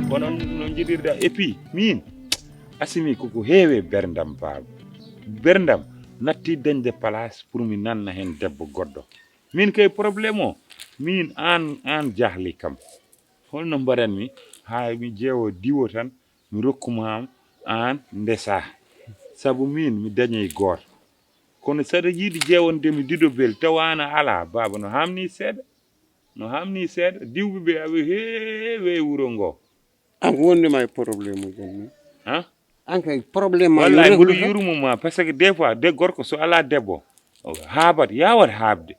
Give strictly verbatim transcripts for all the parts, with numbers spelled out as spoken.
Kono no njiɗirɗa, et puis min Asimi, koko heewe berndam, baaba. Berndam natti dañde place pour mi nanna heen debbo goɗɗo. Min kay problème o, min aan, aan jahli kam. Holno mbaɗanmi haa mi ƴeewo diwo tan, mi rokkuma aan ndesa? Sabu min mi dañay gooto. Kono saɗa yiɗi ƴeewonde mi dido bel tawa ana alaa, baaba, no haamni seeɗa. No haamni seeɗa. Diwɓe ɓe aɓe heewe wuro ngo. An ko wonde ma e problème uji en ni? Ha? An kay problème ma yo Wallahi, rewru mboɗo tan. Yurmo ma, parce que des fois, de gorko so alaa debbo, o haabat, yawat haabde.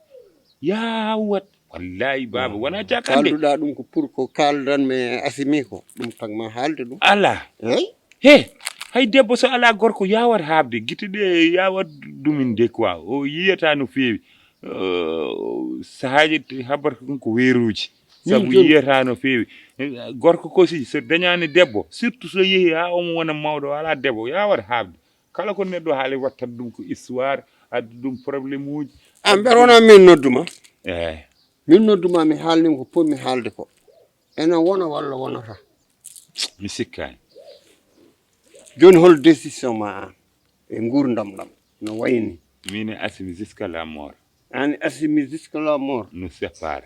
Yawat. Wallahi, baaba, wona cakande. Kalduɗa ɗum ko pour ko kaldan me Asimi ko. Ɗum tan ma haalde ɗum. Alaa. Eyi? He, hay debbo so alaa gorko yawat haabde. Gite ɗe yawat ɗumin de quoi. O yiyata no feewi. Eh, sahaaji t-, habar ɗum ko weeruuji. Sabu yiyata no feewi. Eh, gorko ko si, so dañaani debbo, surtout so yehi haa omo wona mawɗo, o alaa debbo, yawat haabde. Kala ko neɗɗo haali, wattat ɗum ko histoire, addu ɗum problème uji. An ɓe wona min nodduma? Eh. Min nodduma, mi haalni ko pour mi haalde ko. Ene wona walla wonata? Mi sikkaani. Jooni hol décision ma an e nguurndam ɗam no wayni? Min e Asimi jusqu'à la mort. An e Asimi jusqu'à la mort? Nous sépare.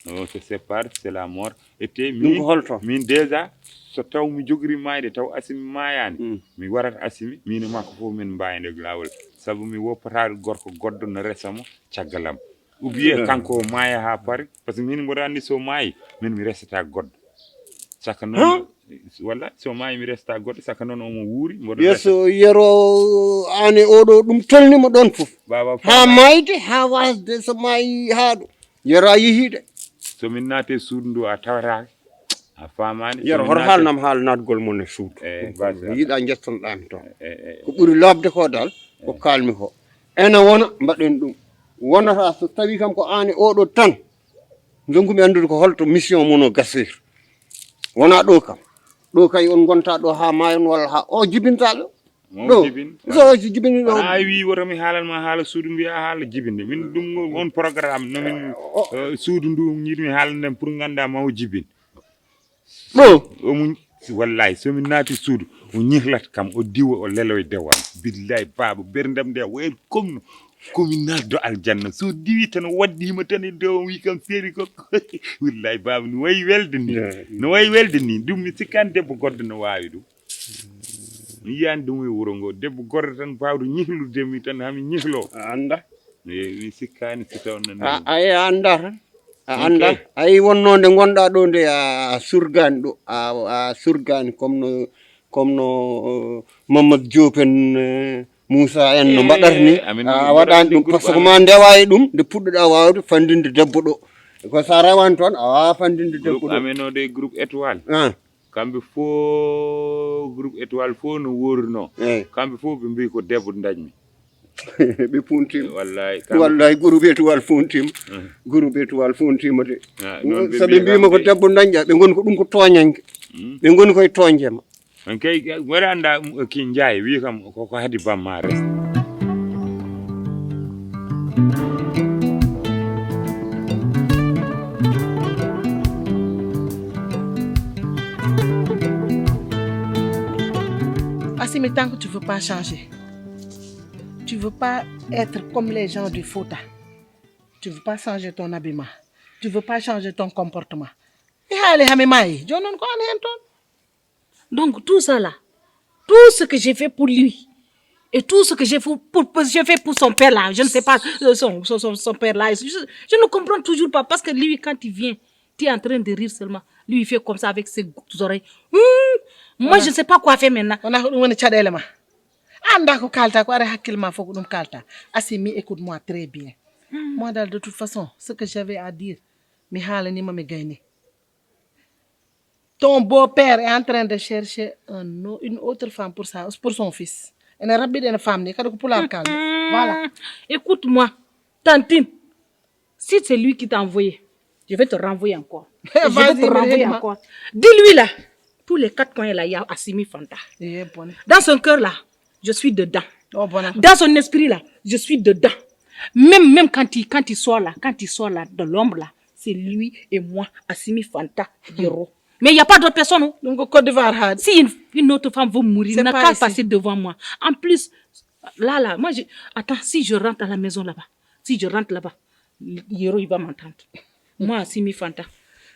On se sépare, c'est la mort. Et te ɗum min, ko holto? Min déjà, so taw mi jogiri maayde, taw Asimi maayaani, mm, mi warat Asimi, min e makko fof min mbaayde laawol. Sabu mi woppataa gorko goɗɗo no resa mo caggal am. Ou bien kanko o maaya haa pari, parce que min mboɗo anndi so maayi, min mi resata goɗɗo. Saka noon, walla so maayi mi resata goɗɗo, saka noon omo wuuri, mboɗo resa. Yeeso yero aan e oɗo ɗum tolni mo ɗon fof. Baaba haa faama. Maayde, haa wasde so maayi haa ɗo. Yero a yehii de. So min naati e suudu ndu a tawataake. A faamaani? Yero, hoto haalnam haala naatgol mon e suudu. Eh, mi yiɗa njettonɗaami toon. Eh, eh, eh. Ko ɓuri laaɓde ko dal, ko kaalmi ko. Ene wona, mbaɗen ɗum. Wonata so tawii kam ko aan e oɗo tan, njonkumi anndude ko holto mission mon o gasir. Wona ɗo kam. Ɗo kay on ngonta ɗo haa maayon walla haa o jibinta ɗo. Mo ɗo, jibin. So o jibini ɗo. Wona a wi woto mi haalan ma haala suudu, mbiya haala jibinde. Min ɗum on programme no min, eh, suudu ndu njiɗmi haalanden pour ngannda ma o jibin. Ɗo. O mu-, wallahi, so min naati suudu, o ñirlat kam, o diwa, o leloy dewam. Billahi, baaba, berndam nde, way comme no, ko mi naatdo aljanna. So diwi tan, o waddima tan e dow, o wi kam, seeri ko. Wallahi, baaba, no wayi welde ni. No wayi welde ni. Ɗum mi sikkaani debbo goɗɗo no waawi ɗum. Mi yiyaani ɗum e wuro ngo. Debbo goɗɗo tan baawɗo ñihlude mi tan, haa mi ñihlo. A annda? Mi, mi sikkaani si taw nan. A, a, a annda tan. A annda. A yi wonno nde ngonɗa ɗo nde a surgaani ɗo. A, a surgaani comme no, comme no, eh, Mamadou Diop en, eh, Moussa en no mbaɗata ni. Eh, amin a waɗaani ɗum groupe parce que amin. Ma ndewa e ɗum, nde puɗɗoɗa waawde fandinde debbo ɗo. Ko sa rewani toon, a waawaa fandinde debbo ɗo. Groupe amin o de groupe étoile. Ah. Kamɓe fof, groupe étoile fof no wuurno. Eyi. Kamɓe fof ɓe mbiyi ko debbo dañmi. Ɓe puntima. Wallahi, kamɓe wallahi, groupe étoile puntima. Mhm. Groupe étoile puntima de. Ah, noon ɓe so ɓe mbiyi mbiyima ko kamɓe. Debbo dañƴa, ɓe ngoni ko ɗum ko tooñanke. Mhm. Ɓe ngoni koye tooñde ma. On kay, mboɗo annda, um, ki Njaay, wi kam ko, ko hadi bamma res. Asimi, tant que tu veux pas changer, tu veux pas être comme les gens de Fouta, tu veux pas changer ton habillement, tu veux pas changer ton comportement. E haali hami maayi, jooni noon ko an heen toon. Donc tout ça là, tout ce que j'ai fait pour lui, et tout ce que j'ai fait pour, pour- j'ai fait pour son père là, je ne sais pas, euh, son, son, son, son père là, je, je ne comprends toujours pas, parce que lui, quand il vient, Tu es en train de rire seulement. Lui, il fait comme ça avec ses oreilles. Hmm. Moi, je ne sais pas quoi faire maintenant. Wona ko ɗum woni caɗeele ma. A annda ko kalta, ko are hakkille ma fof ko ɗum kalta. Assimi, écoute-moi très bien. Moi, dal, de toute façon, ce que j'avais à dire, mi haalanima, mi gayni. Ton beau-père est en train de chercher un o- une autre femme pour sa, pour son fils. Ene raɓɓiɗi, ene famni, kadi ko pulaar kalɗo. Voilà. Écoute-moi, tantine. Si c'est lui qui t'a envoyé, je vais te renvoyer encore. Et je vais te renvoyer encore. Dis-lui là, tous les quatre coins là, il y a Assimi Fanta. Dans son cœur là, je suis dedans. Dans son esprit là, je suis dedans. Même, même quand il, quand il sort là, quand il sort là de l'ombre là, c'est lui et moi, Assimi Fanta, Yero. Mais il n'y a pas d'autre personne, non? Donc, Côte d'Ivoire, si une, une autre femme veut mourir, n'a qu'à passer devant moi. En plus, là, là, moi, je, attends, si je rentre à la maison là-bas, si je rentre là-bas, Yero, il va m'entendre. Moi, Assimi Fanta.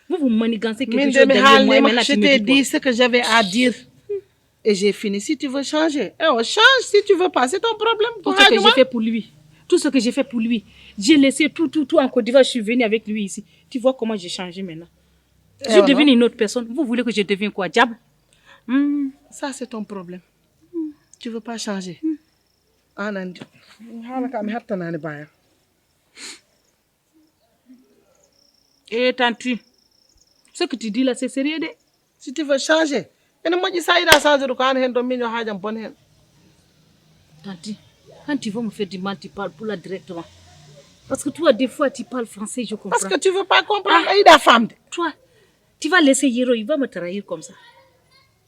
Vous vous manigancez quelque chose derrière moi et maintenant tu me dis quoi? Je t'ai dit ce que j'avais à dire. Et j'ai fini. Si tu veux changer, eh, oh, change. Si tu veux pas, c'est ton problème. Tout ce que j'ai fait pour lui, tout ce que j'ai fait pour lui, j'ai laissé tout, tout, tout en Côte d'Ivoire. Je suis venue avec lui ici. Tu vois comment j'ai changé maintenant. Je suis devenue une autre personne. Vous voulez que je devienne quoi, diable? Hmm. Ça, c'est ton problème. Tu veux pas changer. An andi. Haala ka mi hattanani baya. Eh, tantine, ce que tu dis là, c'est sérieux de. Si tu veux changer, ene moƴƴi sa yiɗa changer ko an hen ɗo, min yo haajam bon hen. Tantine, quand tu vas me faire du mal, tu parles pour là directement. Parce que toi, des fois, tu parles français, je comprends. Parce que tu veux pas comprendre. A yiɗa famde. Toi, tu vas laisser Yero, il va me trahir comme ça.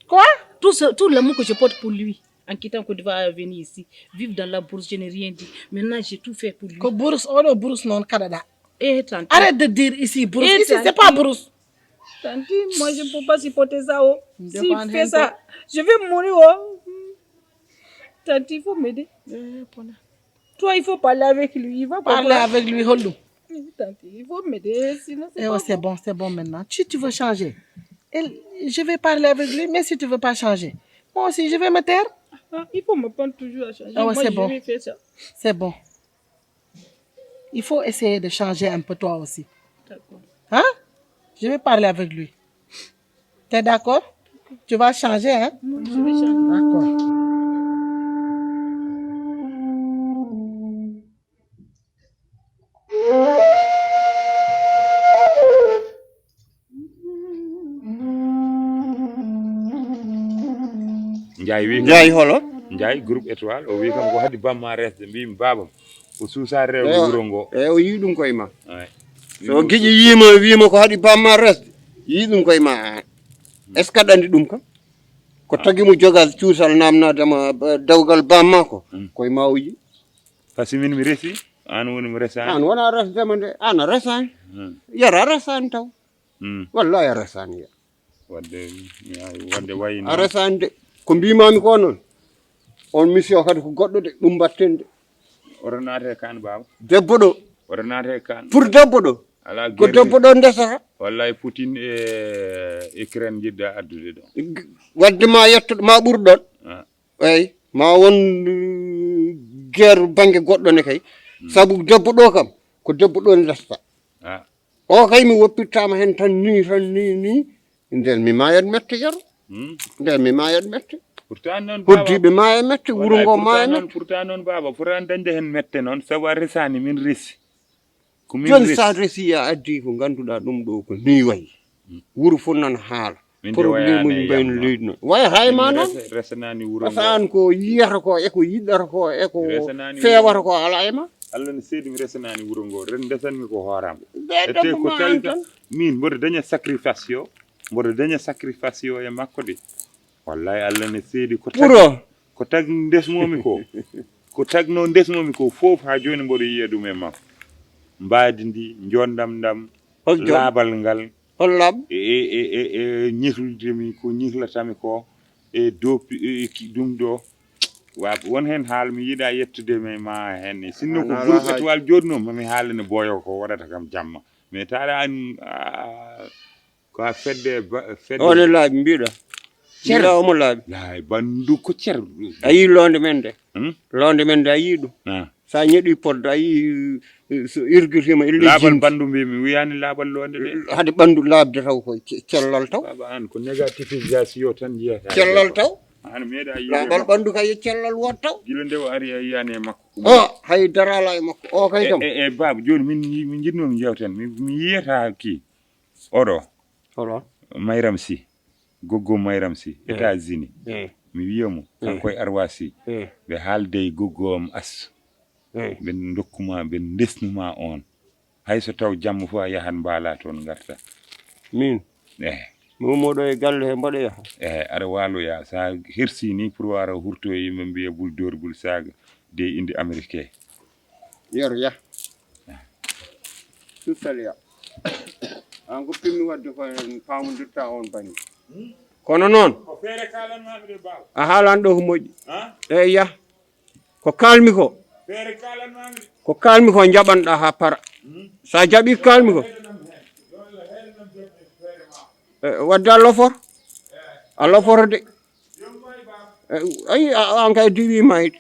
Quoi? Tout ce, tout l'amour que je porte pour lui, en quittant Côte d'Ivoire, venir ici, vivre dans la bourse, je n'ai rien dit. Maintenant, j'ai tout fait pour lui. Ko bourse, oɗo bourse noon kaɗaɗa. Eh, tantine. Arrête de dire ici bourse. Ici, c'est pas bourse. Tantine, moi, je ne peux pas supporter ça, oh. Si il fait ça, je vais mourir, oh. Tantine, il faut m'aider. Eh, pona. Toi, il faut parler avec lui. Il va parler avec lui, hold on. Tantine, il faut m'aider, sinon c'est pas bon. Eh, oh, c'est bon, c'est bon maintenant. Tu, tu veux changer. Je vais parler avec lui, mais si tu veux pas changer, moi aussi, je vais me taire. Ah, il faut me prendre toujours à changer. Ah ouais, c'est bon. Moi, je vais faire ça. C'est bon. Il faut essayer de changer un peu toi aussi. D'accord. Hein? Je vais parler avec lui. T'es d'accord? Tu vas changer, hein? Oui, je vais changer. D'accord. Njaay wi Njaay holo? Njaay groupe étoile, o wi kam ko haɗi bamma resde, mbimi babam o suusa rewde wuro ngo. Eyi, o yii ɗum koye ma. So giƴi yiima wiima ko haɗi bamma resde, yii ɗum koye ma an. Est ce que aɗa anndi ɗum kam? Ko tagi mo jogal cuusal namnadema dewgal bamma ko koye ma o yii. Parce que min mi resi, an woni mo resani. An wona resdema nde, an a resani. Yara a resani taw. Wallahi a resani ya. Wadde wadde wayi a resani de. Ko mbimami ko noon, on monsieur o kadi ko goɗɗo de, ɗum mbatten de. Oto naate kan baba. Debbo ɗo. Oto naate kan. Pour debbo ɗo. Ala ko debbo ɗo ndesata. Wallahi Poutine e Ukraine jiɗɗa addude ɗo. Wadde ma yetto ma ɓur ɗon. Eyyi, ma won guerre banggue goɗɗo ne kay. Saabu debbo ɗo kam ko debbo ɗo ndesta. O kay mi woppittama hen tan ni tan ni ni. Nden mi mayat mette yaro. Nden mi mayat mette. Pourtant noon baba. Hoddiɓe maya mette, wuro ngo maya mette. Pourtant noon baba, pourtant dañde hen mette noon, saabu a resani, min resi. Joni sa resi a addi ko ganduɗa ɗum ɗo ko ni wayi. Wuuro fof nan haala. Problème uji mbayno leydi noon wayata e ma noon. Resanani wuro ngo. An ko yiyata ko e ko yiɗata ko e ko fewata ko ala e ma. Allah ne seedi mi resanani wuro ngo, ren ndesanmi ko hooram. Ete ko tawi min mboɗo daña sacrifice yo, mboɗo daña sacrifice yo e makko de. Wallahi Allah ne seedi ko tagi. Ko tagi ndesmomi ko, ko tagno ndesmomi ko fof ha joni mboɗo yiya ɗum e makko. Mbaadi ndi, jondam ndam, laaɓal ngal. Hollam. E e e e ñihludemi ko ñihlatami ko e dopi e ɗum ɗo. Wa won hen haal mi yiɗa yettude mi ma hen. Sinno ko groupe étoile joɗno mami haalani boyo ko waɗata kam jamma. Mais taala an ko a fedde fedde. One laaɓi mbiɗa. Cer omo laaɓi. Lay bandu ko cer. A yi londe men de. Londe men de a yi ɗum. Sa ñeɗi poddo a yi so irgirtima ille laaɓal jimti. Ɓanndu mbi mi wiyani laaɓal loonde de. Hade ɓanndu laaɓde taw ko ce- cellal taw. Baba an ko négatifisation tan yiyata. Cellal taw. An meeɗa yiide laaɓal ɓanndu kay e cellal wot taw. Gila nde o ari a yiyani e makko. O hay darala e makko o kay kam. E, e baaba jooni min min jiɗnomi jewten mi mi yiyata ki oɗo. Oɗo. Mayram si. Goggo Mayram si États-Unis. Mi wiya mo kanko e Arwa si ɓe haalde e goggo am as. Ɓe ndokkuma ɓe ndesnuma on. Hay so taw jamma fof a yahat mbaala toon ngarta. Min eyi. Mi ummoɗo e galle he mbaɗa yaha. Eyi aɗa waaloya so a hersi ni pour wara hurto e yimɓe mbiya bul dor bul saaga de inde américain. Yero yah. Tussal yah. An ko pinmi wadde ko en pamondirta on bani. Kono noon. Ko feere kalanmaɓe de baw. A haalan ɗo ko moƴƴi. Eyi yah. Ko kalmi ko. Feere kalanmaɓe de. Ko kalmi ko jaɓanɗa ha para. Sa jaɓi kalmi ko. Wadde a lofor. A lofor de. Ayi an kay diwi mayde.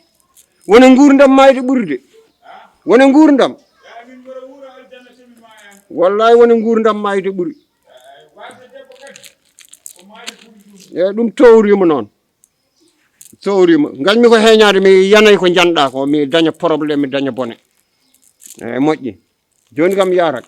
Wona gurdam mayde ɓuurde. Wona gurdam. Wallahi wona gurdam mayde ɓuri. E ɗum towrima noon. Towrima gañmi ko heñade mi yanay ko janɗa ko mi daña probléme mi daña bone. E moƴƴi. Joni kam yarat.